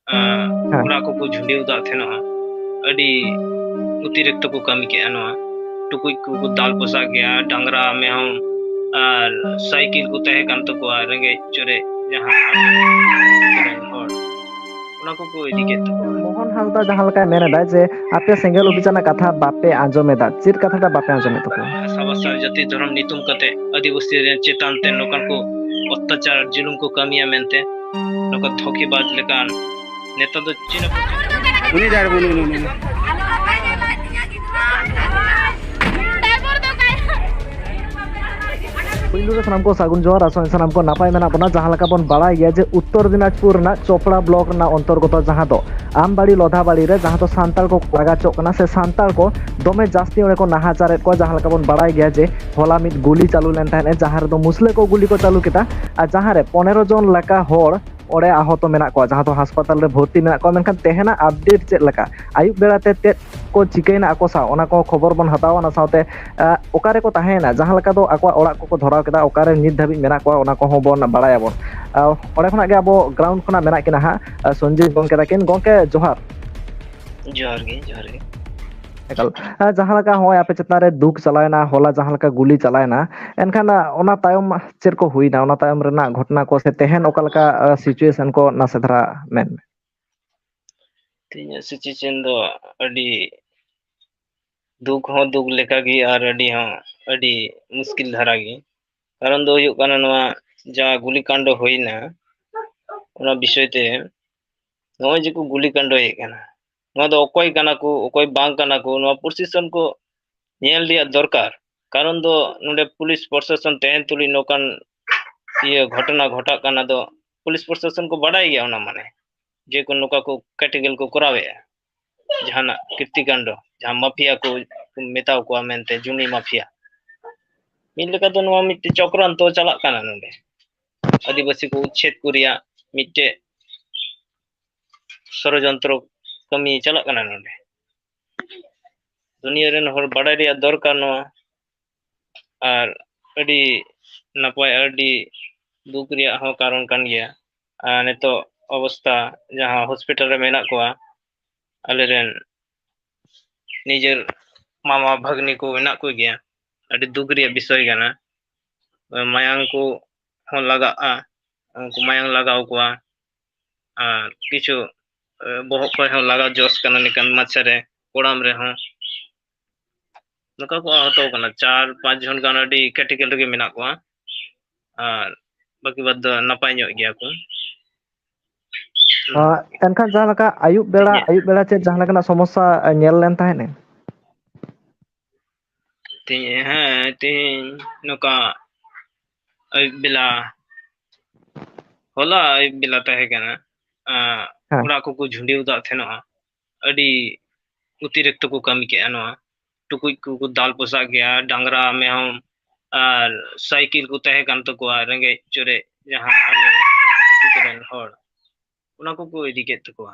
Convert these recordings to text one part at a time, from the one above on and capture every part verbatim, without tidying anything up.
ᱟᱸ, ᱦᱮᱸ᱾ ᱚᱲᱟᱜ ᱠᱚᱠᱚ ᱡᱷᱩᱸᱰᱤᱭᱟᱹᱣ ᱫᱟᱜ ᱛᱟᱦᱮᱱᱚᱜᱼᱟ᱾ ᱟᱹᱰᱤ ᱚᱛᱤᱨᱤᱠᱛᱚ ᱠᱚ ᱠᱟᱹᱢᱤ ᱠᱮᱜᱼᱟ ᱱᱚᱣᱟ᱾ ᱴᱩᱠᱩᱡ ᱠᱚᱠᱚ ᱫᱟᱞ ᱯᱚᱥᱟᱜ ᱜᱮᱭᱟ, ᱰᱟᱝᱨᱟ, ᱢᱮᱦᱚᱢ ᱟᱨ ᱥᱟᱭᱠᱮᱞ ᱠᱚ ᱛᱟᱦᱮᱸ ᱠᱟᱱ ᱛᱟᱠᱚᱣᱟ, ᱨᱮᱸᱜᱮᱡ ᱪᱚᱨᱮᱡ ᱡᱟᱦᱟᱸ ᱦᱚᱲ, ᱚᱱᱟ ᱠᱚᱠᱚ ᱤᱫᱤ ᱠᱮᱫ ᱛᱟᱠᱚᱣᱟ᱾ ᱢᱳᱦᱚᱱ ᱦᱟᱸᱥᱫᱟ ᱡᱟᱦᱟᱸ ᱞᱮᱠᱟᱭ ᱢᱮᱱ ᱮᱫᱟ ᱡᱮ ᱟᱯᱮ ᱥᱮᱸᱜᱮᱞ ᱚᱵᱷᱤᱡᱟᱱᱟᱜ ᱠᱟᱛᱷᱟ ᱵᱟᱯᱮ ᱟᱸᱡᱚᱢ ᱮᱫᱟ, ᱪᱮᱫ ᱠᱟᱛᱷᱟᱴᱟᱜ ᱵᱟᱯᱮ ᱟᱸᱡᱚᱢᱮᱫ ᱛᱟᱠᱚᱣᱟ? ᱥᱟᱵᱟ ᱥᱟᱨ ᱡᱟᱹᱛᱤ ᱫᱷᱚᱨᱚᱢ ᱧᱩᱛᱩᱢ ᱠᱟᱛᱮ ᱟᱹᱫᱤᱵᱟᱹᱥᱤ ᱨᱮᱱ ᱪᱮᱛᱟᱱ ᱛᱮ ᱱᱚᱝᱠᱟᱱ ᱠᱚ ᱚᱛᱛᱟᱪᱟᱨ ᱡᱩᱞᱩᱢ ᱠᱚ ᱠᱟᱹᱢᱤᱭᱟ ᱢᱮᱱᱛᱮ ᱱᱚᱝᱠᱟ ᱫᱷᱳᱠᱮᱵᱟᱡᱽ ᱞᱮᱠᱟᱱ ᱱᱮᱛᱟ ᱫᱚ ᱪᱮᱫ ᱦᱚᱸ ᱩᱱᱤ driver, ᱩᱱᱤ, ᱩᱱᱤ, ᱩᱱᱤ᱾ ᱯᱩᱭᱞᱩ ᱨᱮ ᱥᱟᱱᱟᱢ ᱠᱚ ᱥᱟᱹᱜᱩᱱ ᱡᱚᱦᱟᱨ, ᱟᱥᱚᱜ ᱟᱹᱧ ᱥᱟᱱᱟᱢ ᱠᱚ ᱱᱟᱯᱟᱭ ᱢᱮᱱᱟᱜ ᱵᱚᱱᱟ᱾ ᱡᱟᱦᱟᱸ ᱞᱮᱠᱟ ᱵᱚᱱ ᱵᱟᱲᱟᱭ ᱜᱮᱭᱟ ᱡᱮ ᱩᱛᱛᱚᱨ ᱫᱤᱱᱟᱡᱽᱯᱩᱨ ᱨᱮᱱᱟᱜ ᱪᱚᱯᱲᱟ block ᱨᱮᱱᱟᱜ ᱚᱱᱛᱚᱨᱜᱚᱛᱚ ᱡᱟᱦᱟᱸ ᱫᱚ ᱟᱢᱵᱟᱲᱤ ᱞᱚᱫᱷᱟᱵᱟᱲᱤ ᱨᱮ ᱡᱟᱦᱟᱸ ᱫᱚ ᱥᱟᱱᱛᱟᱲ ᱠᱚ ᱞᱟᱜᱟ ᱪᱚᱜ ᱠᱟᱱᱟ ᱥᱮ ᱥᱟᱱᱛᱟᱲ ᱠᱚ ᱫᱚᱢᱮ ᱡᱟᱹᱥᱛᱤ ᱚᱸᱰᱮ ᱠᱚ ᱱᱟᱦᱟᱪᱟᱨᱮᱫ ᱠᱚᱣᱟ᱾ ᱡᱟᱦᱟᱸ ᱞᱮᱠᱟ ᱵᱚᱱ ᱵᱟᱲᱟᱭ ᱜᱮᱭᱟ ᱡᱮ ᱦᱚᱞᱟ ᱢᱤᱫ ᱜᱩᱞᱤ ᱪᱟᱹᱞᱩ ᱞᱮᱱ ᱛᱟᱦᱮᱸᱫ, ᱡᱟᱦᱟᱸ ᱨᱮᱫᱚ ᱢᱩᱥᱞᱟᱹ ᱠᱚ ᱜᱩᱞᱤ ᱠᱚ ᱪᱟᱹᱞᱩ ᱠᱮᱫᱟ ᱟᱨ ᱡᱟᱦᱟᱸ ᱨᱮ ᱯᱚᱱᱮᱨᱚ ᱡᱚᱱ ᱞᱮᱠᱟ ᱦᱚᱲ ᱚᱸᱰᱮ ᱟᱦᱚᱛᱚ ᱢᱮᱱᱟᱜ ᱠᱚᱣᱟ, ᱡᱟᱦᱟᱸ ᱫᱚ ᱦᱟᱥᱯᱟᱛᱟᱞ ᱨᱮ ᱵᱷᱚᱨᱛᱤ ᱢᱮᱱᱟᱜ ᱠᱚᱣᱟ᱾ ᱢᱮᱱᱠᱷᱟᱱ ᱛᱮᱦᱮᱧᱟᱜ update ᱪᱮᱫ ᱞᱮᱠᱟ, ᱟᱹᱭᱩᱵ ᱵᱮᱲᱟ ᱛᱮ ᱪᱮᱫ ᱠᱚ ᱪᱤᱠᱟᱹᱭᱮᱱᱟ ᱟᱠᱚ ᱥᱟᱶ, ᱚᱱᱟ ᱠᱚ ᱠᱷᱚᱵᱚᱨ ᱵᱚᱱ ᱦᱟᱛᱟᱣᱟ᱾ ᱚᱱᱟ ᱥᱟᱶᱛᱮ, ᱟᱸ, ᱚᱠᱟ ᱨᱮᱠᱚ ᱛᱟᱦᱮᱸᱭᱮᱱᱟ, ᱡᱟᱦᱟᱸ ᱞᱮᱠᱟ ᱫᱚ ᱟᱠᱚᱣᱟᱜ ᱚᱲᱟᱜ ᱠᱚᱠᱚ ᱫᱷᱚᱨᱟᱣ ᱠᱮᱫᱟ, ᱚᱠᱟᱨᱮ ᱱᱤᱛ ᱫᱷᱟᱹᱵᱤᱡ ᱢᱮᱱᱟᱜ ᱠᱚᱣᱟ, ᱚᱱᱟ ᱠᱚᱦᱚᱸ ᱵᱚᱱ ᱵᱟᱲᱟᱭᱟᱵᱚᱱ᱾ ᱟᱸ, ᱚᱸᱰᱮ ᱠᱷᱚᱱᱟᱜ ᱜᱮ ᱟᱵᱚ ground ᱠᱷᱚᱱᱟᱜ ᱢᱮᱱᱟᱜ ᱠᱤᱱᱟ ᱦᱟᱸᱜ, ᱟᱸ, ᱥᱚᱧᱡᱤᱵᱽ ᱜᱚᱢᱠᱮ ᱛᱟᱹᱠᱤᱱ᱾ ᱜᱚᱢᱠᱮ, ᱡᱚᱦᱟᱨ᱾ ᱡᱚᱦᱟᱨ ᱜᱮ, ᱡᱚᱦᱟᱨ ᱜᱮ᱾ ᱮᱠᱟᱞ᱾ ᱟᱸ, ᱡᱟᱦᱟᱸ ᱞᱮᱠᱟ ᱦᱚᱸᱜᱼᱚᱭ ᱟᱯᱮ ᱪᱮᱛᱟᱱ ᱨᱮ ᱫᱩᱠ ᱪᱟᱞᱟᱣᱮᱱᱟ, ᱦᱚᱞᱟ ᱡᱟᱦᱟᱸ ᱞᱮᱠᱟ ᱜᱩᱞᱤ ᱪᱟᱞᱟᱣᱮᱱᱟ, ᱮᱱᱠᱷᱟᱱ, ᱟᱸ, ᱚᱱᱟ ᱛᱟᱭᱚᱢ ᱪᱮᱫ ᱠᱚ ᱦᱩᱭᱱᱟ, ᱚᱱᱟ ᱛᱟᱭᱚᱢ ᱨᱮᱱᱟᱜ ᱜᱷᱚᱴᱚᱱᱟ ᱠᱚ ᱥᱮ ᱛᱮᱦᱮᱧ ᱚᱠᱟ ᱞᱮᱠᱟ, ᱟᱸ, situation ᱠᱚ ᱱᱟᱥᱮ ᱫᱷᱟᱨᱟ ᱢᱮᱱ ᱢᱮ᱾ ᱛᱮᱦᱮᱧᱟᱜ situation ᱫᱚ ᱟᱹᱰᱤ ᱫᱩᱠ ᱦᱚᱸ ᱫᱩᱠ ᱞᱮᱠᱟᱜᱮ ᱟᱨ ᱟᱹᱰᱤ ᱦᱚᱸ ᱟᱹᱰᱤ ᱢᱩᱥᱠᱤᱞ ᱫᱷᱟᱨᱟ ᱜᱮ᱾ ᱠᱟᱨᱚᱱ ᱫᱚ ᱦᱩᱭᱩᱜ ᱠᱟᱱᱟ ᱱᱚᱣᱟ ᱡᱟᱦᱟᱸ ᱜᱩᱞᱤ ᱠᱟᱱᱰ ᱦᱩᱭᱱᱟ, ᱚᱱᱟ ᱵᱤᱥᱚᱭ ᱛᱮ ᱱᱚᱜᱼᱚᱭ ᱡᱮ ᱠᱚ ᱜᱩᱞᱤ ᱠᱟᱱᱰᱭᱮᱫ ᱠᱟᱱᱟ, ᱱᱚᱣᱟ ᱫᱚ ᱚᱠᱚᱭ ᱠᱟᱱᱟ ᱠᱚ, ᱚᱠᱚᱭ ᱵᱟᱝ ᱠᱟᱱᱟ ᱠᱚ, ᱱᱚᱣᱟ ᱯᱨᱚᱥᱟᱥᱚᱱ ᱠᱚ ᱧᱮᱞ ᱨᱮᱭᱟᱜ ᱫᱚᱨᱠᱟᱨ᱾ ᱠᱟᱨᱚᱱ ᱫᱚ ᱱᱚᱰᱮ ᱯᱩᱞᱤᱥ ᱯᱨᱚᱥᱟᱥᱚᱱ ᱛᱟᱦᱮᱱ ᱛᱩᱞᱩᱡ ᱱᱚᱝᱠᱟᱱ ᱤᱭᱟᱹ ᱜᱷᱚᱴᱚᱱᱟ ᱜᱷᱚᱴᱟᱜ ᱠᱟᱱᱟ ᱫᱚ ᱯᱩᱞᱤᱥ ᱯᱨᱚᱥᱟᱥᱚᱱ ᱠᱚ ᱵᱟᱰᱟᱭ ᱜᱮᱭᱟ ᱚᱱᱟ, ᱢᱟᱱᱮ ᱡᱮ ᱠᱚ ᱱᱚᱝᱠᱟ ᱠᱚ ᱠᱟᱹᱴᱤᱜᱮᱞ ᱠᱚ ᱠᱚᱨᱟᱣᱮᱫᱼᱟ, ᱡᱟᱦᱟᱱᱟᱜ ᱠᱤᱨᱛᱤᱠᱟᱱᱰ, ᱡᱟᱦᱟᱸ ᱢᱟᱯᱷᱤᱭᱟ ᱠᱚ ᱢᱮᱛᱟᱣ ᱠᱚᱣᱟ ᱢᱮᱱᱛᱮ, ᱡᱩᱢᱤ ᱢᱟᱯᱷᱤᱭᱟ᱾ ᱢᱤᱫ ᱞᱮᱠᱟ ᱫᱚ ᱱᱚᱣᱟ ᱢᱤᱫᱴᱮᱡ ᱪᱚᱠᱨᱟᱱᱛᱚ ᱪᱟᱞᱟᱜ ᱠᱟᱱᱟ ᱱᱚᱰᱮ, ᱟᱹᱫᱤᱵᱟᱹᱥᱤ ᱠᱚ ᱩᱪᱪᱷᱮᱫ ᱠᱚ ᱨᱮᱭᱟᱜ ᱢᱤᱫᱴᱮᱡ ᱥᱚᱲᱚᱡᱚᱱᱛᱨᱚ ᱠᱟᱹᱢᱤ ᱪᱟᱞᱟᱜ ᱠᱟᱱᱟ ᱱᱚᱰᱮ᱾ ᱫᱩᱱᱤᱭᱟᱹ ᱨᱮᱱ ᱦᱚᱲ ᱵᱟᱰᱟᱭ ᱨᱮᱭᱟᱜ ᱫᱚᱨᱠᱟᱨ ᱱᱚᱣᱟ᱾ ᱟᱨ ᱟᱹᱰᱤ ᱱᱟᱯᱟᱭ, ᱟᱹᱰᱤ ᱫᱩᱠ ᱨᱮᱭᱟᱜ ᱦᱚᱸ ᱠᱟᱨᱚᱱ ᱠᱟᱱ ᱜᱮᱭᱟ᱾ ᱟᱨ ᱱᱤᱛᱚᱜ ᱚᱵᱚᱥᱛᱟ, ᱡᱟᱦᱟᱸ ᱦᱚᱥᱯᱤᱴᱟᱞ ᱨᱮ ᱢᱮᱱᱟᱜ ᱠᱚᱣᱟ, ᱟᱞᱮᱨᱮᱱ ᱱᱤᱡᱮᱨ ᱢᱟᱢᱟ ᱵᱷᱟᱹᱜᱽᱱᱤ ᱠᱚ ᱢᱮᱱᱟᱜ ᱠᱚᱜᱮᱭᱟ᱾ ᱟᱹᱰᱤ ᱫᱩᱠ ᱨᱮᱭᱟᱜ ᱵᱤᱥᱚᱭ ᱠᱟᱱᱟ᱾ ᱢᱟᱭᱟᱝ ᱠᱚ ᱦᱚᱸ ᱞᱟᱜᱟᱜᱼᱟ, ᱩᱱᱠᱩ ᱢᱟᱭᱟᱝ ᱞᱟᱜᱟᱣ ᱠᱚᱣᱟ᱾ ᱟᱨ ᱠᱤᱪᱷᱩ, ᱮ, ᱵᱚᱦᱚᱜ ᱠᱚᱨᱮ ᱦᱚᱸ ᱞᱟᱜᱟᱣ ᱡᱚᱥ ᱠᱟᱱᱟ ᱱᱤᱠᱟᱱ ᱢᱟᱪᱷᱟ ᱨᱮ, ᱠᱚᱲᱟᱢ ᱨᱮᱦᱚᱸ᱾ ᱱᱚᱝᱠᱟ ᱠᱚ ᱟᱦᱚᱛᱚ ᱠᱟᱱᱟ, ᱪᱟᱨ ᱯᱟᱸᱪ ᱡᱚᱱ ᱜᱟᱱ ᱟᱹᱰᱤ ᱠᱨᱤᱴᱤᱠᱟᱞ ᱨᱮᱜᱮ ᱢᱮᱱᱟᱜ ᱠᱚᱣᱟ, ᱟᱨ ᱵᱟᱹᱠᱤ ᱵᱟᱫ ᱫᱚ ᱱᱟᱯᱟᱭ ᱧᱚᱜ ᱜᱮᱭᱟ ᱠᱚ᱾ ᱟᱸ, ᱮᱱᱠᱷᱟᱱ ᱡᱟᱦᱟᱸ ᱞᱮᱠᱟ ᱟᱹᱭᱩᱵ ᱵᱮᱲᱟ, ᱤᱧᱟᱹᱜ ᱟᱹᱭᱩᱵ ᱵᱮᱲᱟ ᱪᱮᱫ ᱡᱟᱦᱟᱸ ᱞᱮᱠᱟᱱᱟᱜ ᱥᱚᱢᱚᱥᱥᱟ, ᱮ, ᱧᱮᱞ ᱞᱮᱱ ᱛᱟᱦᱮᱸᱱ? ᱛᱮᱦᱮᱧ, ᱦᱮᱸ, ᱛᱮᱦᱮᱧ ᱱᱚᱝᱠᱟ ᱟᱹᱭᱩᱵ ᱵᱮᱞᱟ, ᱦᱚᱞᱟ ᱟᱹᱭᱩᱵ ᱵᱮᱞᱟ ᱛᱟᱦᱮᱸ ᱠᱟᱱᱟ, ᱟᱸ, ᱦᱮᱸ᱾ ᱚᱲᱟᱜ ᱠᱚᱠᱚ ᱡᱷᱩᱸᱰᱤ ᱩᱫᱟᱜ ᱛᱟᱦᱮᱱᱚᱜᱼᱟ᱾ ᱟᱹᱰᱤ ᱚᱛᱤᱨᱤᱠᱛᱚ ᱠᱚ ᱠᱟᱹᱢᱤ ᱠᱮᱜᱼᱟ ᱱᱚᱣᱟ᱾ ᱴᱩᱠᱩᱡ ᱠᱚᱠᱚ ᱫᱟᱞ ᱯᱚᱥᱟᱜ ᱜᱮᱭᱟ, ᱰᱟᱝᱨᱟ, ᱢᱮᱨᱚᱢ ᱟᱨ ᱥᱟᱭᱠᱮᱞ ᱠᱚ ᱛᱟᱦᱮᱸ ᱠᱟᱱ ᱛᱟᱠᱚᱣᱟ ᱨᱮᱸᱜᱮᱡ ᱚᱨᱮᱡ ᱡᱟᱦᱟᱸ ᱟᱞᱮ ᱟᱹᱛᱩ ᱠᱚᱨᱮᱱ ᱦᱚᱲ, ᱚᱱᱟ ᱠᱚᱠᱚ ᱤᱫᱤ ᱠᱮᱫ ᱛᱟᱠᱚᱣᱟ᱾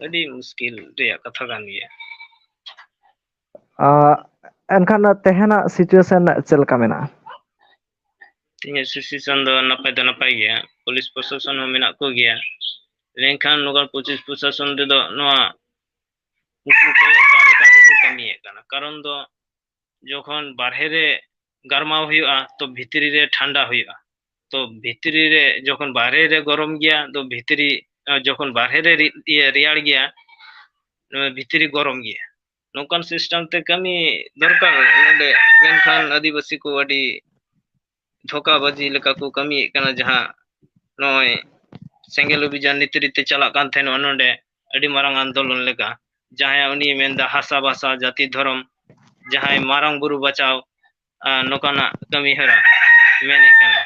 ᱟᱹᱰᱤ ᱢᱩᱥᱠᱤᱞ ᱨᱮᱭᱟᱜ ᱠᱟᱛᱷᱟ ᱠᱟᱱ ᱜᱮᱭᱟ᱾ ᱟᱸ, ᱮᱱᱠᱷᱟᱱ ᱛᱮᱦᱮᱧᱟᱜ situation ᱪᱮᱫ ᱞᱮᱠᱟ ᱢᱮᱱᱟᱜᱼᱟ? ᱛᱮᱦᱮᱧᱟᱜ situation ᱫᱚ ᱱᱟᱯᱟᱭ ᱫᱚ ᱱᱟᱯᱟᱭ ᱜᱮᱭᱟ, ᱯᱩᱞᱤᱥ ᱯᱨᱚᱥᱟᱥᱚᱱ ᱦᱚᱸ ᱢᱮᱱᱟᱜ ᱠᱚᱜᱮᱭᱟ, ᱢᱮᱱᱠᱷᱟᱱ ᱱᱚᱝᱠᱟ ᱯᱩᱞᱤᱥ ᱯᱨᱚᱥᱟᱥᱚᱱ ᱨᱮᱫᱚ ᱱᱚᱣᱟ ᱩᱱᱠᱩ ᱠᱚᱭᱚᱜ ᱠᱟᱜ ᱞᱮᱠᱟ ᱜᱮᱠᱚ ᱠᱟᱹᱢᱤᱭᱮᱫ ᱠᱟᱱᱟ᱾ ᱠᱟᱨᱚᱱ ᱫᱚ ᱡᱚᱠᱷᱚᱱ ᱵᱟᱨᱦᱮ ᱨᱮ ᱜᱟᱨᱢᱟᱣ ᱦᱩᱭᱩᱜᱼᱟ, ᱛᱚ ᱵᱷᱤᱛᱨᱤ ᱨᱮ ᱴᱷᱟᱱᱰᱟ ᱦᱩᱭᱩᱜᱼᱟ᱾ ᱛᱚ ᱵᱷᱤᱛᱨᱤ ᱨᱮ ᱡᱚᱠᱷᱚᱱ ᱵᱟᱨᱦᱮ ᱨᱮ ᱜᱚᱨᱚᱢ ᱜᱮᱭᱟ, ᱛᱚ ᱵᱷᱤᱛᱨᱤ, ᱟᱸ, ᱡᱚᱠᱷᱚᱱ ᱵᱟᱨᱦᱮ ᱨᱮ ᱨᱮ-, ᱤᱭᱟᱹ, ᱨᱮᱭᱟᱲ ᱜᱮᱭᱟ, ᱱᱚᱣᱟ ᱵᱷᱤᱛᱨᱤ ᱜᱚᱨᱚᱢ ᱜᱮᱭᱟ᱾ ᱱᱚᱝᱠᱟᱱ system ᱛᱮ ᱠᱟᱹᱢᱤ ᱫᱚᱨᱠᱟᱨ ᱱᱚᱰᱮ, ᱢᱮᱱᱠᱷᱟᱱ ᱟᱹᱫᱤᱵᱟᱹᱥᱤ ᱠᱚ ᱟᱹᱰᱤ ᱫᱷᱳᱠᱟᱵᱟᱡᱤ ᱞᱮᱠᱟ ᱠᱚ ᱠᱟᱹᱢᱤᱭᱮᱫ ᱠᱟᱱᱟ᱾ ᱡᱟᱦᱟᱸ ᱱᱚᱜᱼᱚᱭ ᱥᱮᱸᱜᱮᱞ ᱚᱵᱷᱤᱡᱟᱱ ᱱᱤᱛ ᱨᱤᱛᱮ ᱪᱟᱞᱟᱜ ᱠᱟᱱ ᱛᱟᱦᱮᱱᱚᱜᱼᱟ ᱱᱚᱰᱮ, ᱟᱹᱰᱤ ᱢᱟᱨᱟᱝ ᱟᱱᱫᱳᱞᱚᱱ ᱞᱮᱠᱟ, ᱡᱟᱦᱟᱸᱭ ᱩᱱᱤ ᱢᱮᱱᱫᱟ ᱦᱟᱥᱟ ᱵᱷᱟᱥᱟ ᱡᱟᱹᱛᱤ ᱫᱷᱚᱨᱚᱢ, ᱡᱟᱦᱟᱸᱭ ᱢᱟᱨᱟᱝ ᱵᱩᱨᱩ ᱵᱟᱪᱟᱣ, ᱟᱨ ᱱᱚᱝᱠᱟᱱᱟᱜ ᱠᱟᱹᱢᱤ ᱦᱚᱨᱟ ᱢᱮᱱᱮᱫ ᱠᱟᱱᱟ᱾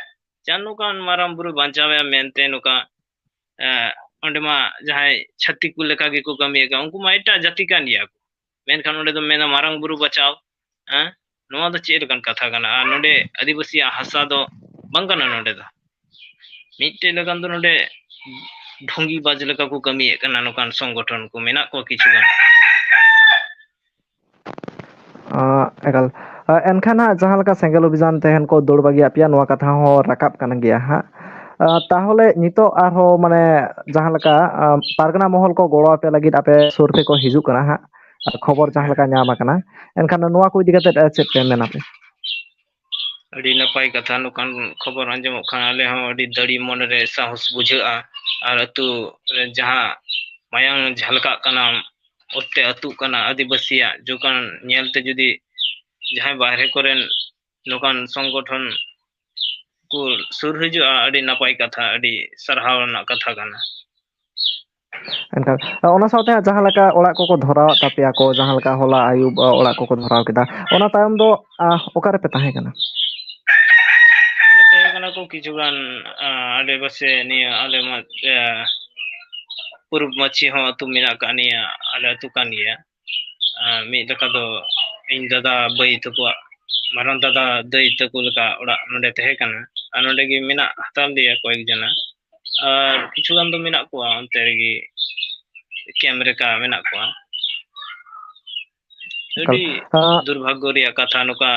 ᱪᱟᱸᱫ ᱱᱚᱝᱠᱟᱱ ᱢᱟᱨᱟᱝ ᱵᱩᱨᱩ ᱵᱟᱧᱪᱟᱣᱮᱭᱟ ᱢᱮᱱᱛᱮ ᱱᱚᱝᱠᱟ, ᱮ, ᱚᱸᱰᱮ ᱢᱟ ᱡᱟᱦᱟᱸᱭ ᱪᱷᱟᱹᱛᱤᱠ ᱠᱚ ᱞᱮᱠᱟ ᱜᱮᱠᱚ ᱠᱟᱹᱢᱤᱭᱮᱫ ᱠᱟᱱ, ᱩᱱᱠᱩ ᱢᱟ ᱮᱴᱟᱜ ᱡᱟᱹᱛᱤ ᱠᱟᱱ ᱜᱮᱭᱟ ᱠᱚ, ᱢᱮᱱᱠᱷᱟᱱ ᱚᱸᱰᱮ ᱫᱚ ᱢᱮᱱᱟ ᱢᱟᱨᱟᱝ ᱵᱩᱨᱩ ᱵᱟᱪᱟᱣ᱾ ᱦᱮᱸ, ᱱᱚᱣᱟ ᱫᱚ ᱪᱮᱫ ᱞᱮᱠᱟᱱ ᱠᱟᱛᱷᱟ ᱠᱟᱱᱟ? ᱟᱨ ᱱᱚᱰᱮ ᱟᱹᱫᱤᱵᱟᱹᱥᱤᱭᱟᱜ ᱦᱟᱥᱟ ᱫᱚ ᱵᱟᱝ ᱠᱟᱱᱟ ᱱᱚᱰᱮ ᱫᱚ᱾ ᱢᱤᱫᱴᱮᱡ ᱞᱮᱠᱟᱱ ᱫᱚ ᱱᱚᱰᱮ ᱰᱷᱚᱝᱜᱤ ᱵᱟᱡᱽ ᱞᱮᱠᱟ ᱠᱚ ᱠᱟᱹᱢᱤᱭᱮᱫ ᱠᱟᱱᱟ, ᱱᱚᱝᱠᱟᱱ ᱥᱚᱝᱜᱚᱴᱷᱚᱱ ᱠᱚ ᱢᱮᱱᱟᱜ ᱠᱚᱣᱟ ᱠᱤᱪᱷᱩ ᱜᱟᱱ᱾ ᱟᱸ, ᱮᱠᱟᱞ᱾ ᱟᱸ, ᱮᱱᱠᱷᱟᱱ ᱦᱟᱸᱜ ᱡᱟᱦᱟᱸ ᱞᱮᱠᱟ ᱥᱮᱸᱜᱮᱞ ᱚᱵᱷᱤᱡᱟᱱ ᱛᱮᱦᱮᱧ ᱠᱚ ᱫᱟᱹᱲ ᱵᱟᱹᱜᱤᱭᱟᱜ ᱯᱮᱭᱟ, ᱱᱚᱣᱟ ᱠᱟᱛᱷᱟ ᱦᱚᱸ ᱨᱟᱠᱟᱵ ᱠᱟᱱ ᱜᱮᱭᱟ ᱦᱟᱸᱜ᱾ ᱟᱸ, ᱛᱟᱦᱚᱞᱮ ᱱᱤᱛᱚᱜ ᱟᱨᱦᱚᱸ, ᱢᱟᱱᱮ, ᱡᱟᱦᱟᱸ ᱞᱮᱠᱟ, ᱟᱸ, ᱯᱟᱨᱜᱟᱱᱟ ᱢᱚᱦᱚᱞ ᱠᱚ ᱜᱚᱲᱚ ᱟᱯᱮ ᱞᱟᱹᱜᱤᱫ ᱟᱯᱮ ᱥᱩᱨ ᱛᱮᱠᱚ ᱦᱤᱡᱩᱜ ᱠᱟᱱᱟ ᱦᱟᱸᱜ, ᱟᱨ ᱠᱷᱚᱵᱚᱨ ᱡᱟᱦᱟᱸ ᱦᱮᱸ᱾ ᱞᱮᱠᱟ ᱧᱟᱢ ᱟᱠᱟᱱᱟ, ᱮᱱᱠᱷᱟᱱ ᱱᱚᱣᱟ ᱠᱚ ᱤᱫᱤ ᱠᱟᱛᱮᱫ, ᱟᱸ, ᱪᱮᱫ ᱯᱮ ᱢᱮᱱᱟ ᱯᱮ? ᱟᱹᱰᱤ ᱱᱟᱯᱟᱭ ᱠᱟᱛᱷᱟ, ᱱᱚᱝᱠᱟᱱ ᱠᱷᱚᱵᱚᱨ ᱟᱸᱡᱚᱢᱚᱜ ᱠᱷᱟᱱ ᱟᱞᱮ ᱦᱚᱸ ᱟᱹᱰᱤ ᱫᱟᱲᱮ ᱢᱚᱱᱮᱨᱮ ᱥᱟᱦᱚᱥ ᱵᱩᱡᱷᱟᱹᱜᱼᱟ᱾ ᱟᱨ ᱟᱹᱛᱩ ᱨᱮ ᱡᱟᱦᱟᱸ ᱢᱟᱭᱟᱝ ᱡᱷᱟᱞᱠᱟᱜ ᱠᱟᱱᱟ, ᱚᱛᱮ ᱟᱹᱛᱩᱜ ᱠᱟᱱᱟ ᱟᱹᱫᱤᱵᱟᱹᱥᱤᱭᱟᱜ, ᱡᱚᱠᱷᱚᱱ ᱧᱮᱞᱛᱮ ᱡᱩᱫᱤ ᱡᱟᱦᱟᱸᱭ ᱵᱟᱦᱨᱮ ᱠᱚᱨᱮᱱ ᱱᱚᱝᱠᱟᱱ ᱥᱚᱝᱜᱚᱴᱷᱚᱱ ᱠᱚ ᱥᱩᱨ ᱦᱤᱡᱩᱜᱼᱟ, ᱟᱹᱰᱤ ᱱᱟᱯᱟᱭ ᱠᱟᱛᱷᱟ, ᱟᱹᱰᱤ ᱥᱟᱨᱦᱟᱣ ᱨᱮᱱᱟᱜ ᱠᱟᱛᱷᱟ ᱠᱟᱱᱟ᱾ ᱮᱱᱠᱷᱟᱱ, ᱚᱱᱟ ᱥᱟᱶᱛᱮ ᱦᱟᱸᱜ ᱡᱟᱦᱟᱸ ᱞᱮᱠᱟ ᱚᱲᱟᱜ ᱠᱚᱠᱚ ᱫᱷᱚᱨᱟᱣᱟᱫ ᱛᱟᱯᱮᱭᱟ ᱠᱚ, ᱡᱟᱦᱟᱸ ᱞᱮᱠᱟ ᱦᱚᱞᱟ ᱟᱹᱭᱩᱵ, ᱚᱲᱟᱜ ᱠᱚᱠᱚ ᱫᱷᱚᱨᱟᱣ ᱠᱮᱫᱟ, ᱚᱱᱟ ᱛᱟᱭᱚᱢ ᱫᱚ, ᱟ, ᱚᱠᱟ ᱨᱮᱯᱮ ᱛᱟᱦᱮᱸ ᱠᱟᱱᱟ? ᱚᱸᱰᱮ ᱛᱟᱦᱮᱸ ᱠᱟᱱᱟ ᱠᱚ ᱠᱤᱪᱷᱩ ᱜᱟᱱ, ᱟ, ᱟᱰᱮ ᱯᱟᱥᱮ ᱱᱤᱭᱟᱹ ᱟᱞᱮ ᱢᱟ, ᱟ, ᱯᱩᱨᱩᱵ ᱢᱟᱹᱪᱷᱤ ᱦᱚᱸ ᱟᱹᱛᱩ ᱢᱮᱱᱟᱜ ᱟᱠᱟᱫ ᱱᱤᱭᱟᱹ ᱟᱞᱮ ᱟᱹᱛᱩ ᱠᱟᱱ ᱜᱮᱭᱟ᱾ ᱟ, ᱢᱤᱫ ᱞᱮᱠᱟ ᱫᱚ ᱤᱧ ᱫᱟᱫᱟ ᱵᱟᱹᱭ ᱛᱟᱠᱚᱣᱟᱜ, ᱢᱟᱨᱟᱝ ᱫᱟᱫᱟ ᱫᱟᱹᱭ ᱛᱟᱠᱚ ᱞᱮᱠᱟ ᱚᱲᱟᱜ ᱱᱚᱰᱮ ᱛᱟᱦᱮᱸ ᱠᱟᱱᱟ᱾ ᱟᱨ ᱱᱚᱰᱮ ᱜᱮ ᱢᱮᱱᱟᱜ ᱦᱟᱛᱟᱲ ᱞᱮᱭᱟ ᱠᱚᱭᱮᱠ ᱡᱚᱱᱟ᱾ ᱟᱨ ᱠᱤᱪᱷᱩ ᱜᱟᱱ ᱫᱚ ᱢᱮᱱᱟᱜ ᱠᱚᱣᱟ ᱚᱱᱛᱮ ᱨᱮᱜᱮ, ᱠᱮᱢᱯ ᱨᱮᱠᱟ ᱢᱮᱱᱟᱜ ᱠᱚᱣᱟ᱾ ᱮᱠᱟᱞ᱾ ᱟᱹᱰᱤ ᱟ, ᱫᱩᱨᱵᱷᱟᱜᱽᱜᱚ ᱨᱮᱭᱟᱜ ᱠᱟᱛᱷᱟ, ᱱᱚᱝᱠᱟ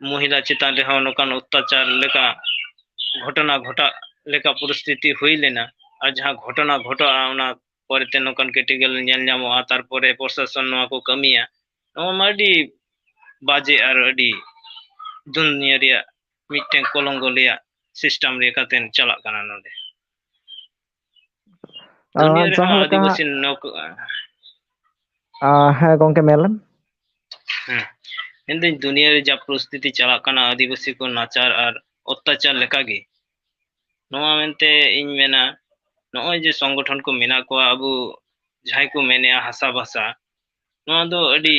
ᱢᱚᱦᱤᱞᱟ ᱪᱮᱛᱟᱱ ᱨᱮᱦᱚᱸ ᱱᱚᱝᱠᱟᱱ ᱚᱛᱛᱟᱪᱟᱨ ᱞᱮᱠᱟ ᱜᱷᱚᱴᱚᱱᱟ ᱜᱷᱚᱴᱟᱜ ᱞᱮᱠᱟ ᱯᱚᱨᱤᱥᱛᱷᱤᱛᱤ ᱦᱩᱭ ᱞᱮᱱᱟ᱾ ᱟᱨ ᱡᱟᱦᱟᱸ ᱜᱷᱚᱴᱚᱱᱟ ᱜᱷᱚᱴᱟᱜᱼᱟ, ᱚᱱᱟ ᱯᱚᱨᱮᱛᱮ ᱱᱚᱝᱠᱟᱱ ᱠᱮᱴᱮᱜᱚᱨᱤ ᱧᱮᱞ ᱧᱟᱢᱚᱜᱼᱟ, ᱛᱟᱨᱯᱚᱨᱮ ᱯᱨᱚᱥᱟᱥᱚᱱ ᱱᱚᱣᱟ ᱠᱚ ᱠᱟᱹᱢᱤᱭᱟ, ᱱᱚᱣᱟ ᱢᱟ ᱟᱹᱰᱤ ᱵᱟᱡᱮ ᱟᱨ ᱟᱹᱰᱤ ᱫᱩᱱᱤᱭᱟᱹ ᱨᱮᱭᱟᱜ ᱢᱤᱫᱴᱮᱱ ᱠᱚᱞᱚᱝᱠᱚ ᱨᱮᱭᱟᱜ ᱥᱤᱥᱴᱮᱢ ᱨᱮ ᱠᱟᱛᱮ ᱪᱟᱞᱟᱜ ᱠᱟᱱᱟ ᱱᱚᱰᱮ᱾ ᱟ, ᱫᱩᱱᱤᱭᱟᱹ ᱨᱮᱦᱚᱸ ᱡᱟᱦᱟᱸ ᱞᱮᱠᱟ ᱦᱟᱸᱜ ᱟᱹᱫᱤᱵᱟᱹᱥᱤ ᱱᱚᱠ-, ᱟ, ᱦᱮᱸ ᱜᱚᱝᱠᱮ, ᱢᱮᱱ ᱞᱮᱢ᱾ ᱦᱮᱸ, ᱢᱮᱱᱫᱟᱹᱧ, ᱫᱩᱱᱤᱭᱟᱹ ᱨᱮ ᱡᱟ ᱯᱚᱨᱤᱥᱛᱷᱤᱛᱤ ᱪᱟᱞᱟᱜ ᱠᱟᱱᱟ ᱟᱹᱫᱤᱵᱟᱹᱥᱤ ᱠᱚ ᱱᱟᱪᱟᱨ ᱟᱨ ᱚᱛᱛᱟᱪᱟᱨ ᱞᱮᱠᱟᱜᱮ, ᱱᱚᱣᱟ ᱢᱮᱱᱛᱮ ᱤᱧ ᱢᱮᱱᱟ, ᱱᱚᱜᱼᱚᱭ ᱡᱮ ᱥᱚᱝᱜᱚᱴᱷᱚᱱ ᱠᱚ ᱢᱮᱱᱟᱜ ᱠᱚᱣᱟ, ᱟᱵᱚ ᱡᱟᱦᱟᱸᱭ ᱠᱚ ᱢᱮᱱᱮᱜᱼᱟ ᱦᱟᱥᱟ ᱵᱷᱟᱥᱟ, ᱱᱚᱣᱟ ᱫᱚ ᱟᱹᱰᱤ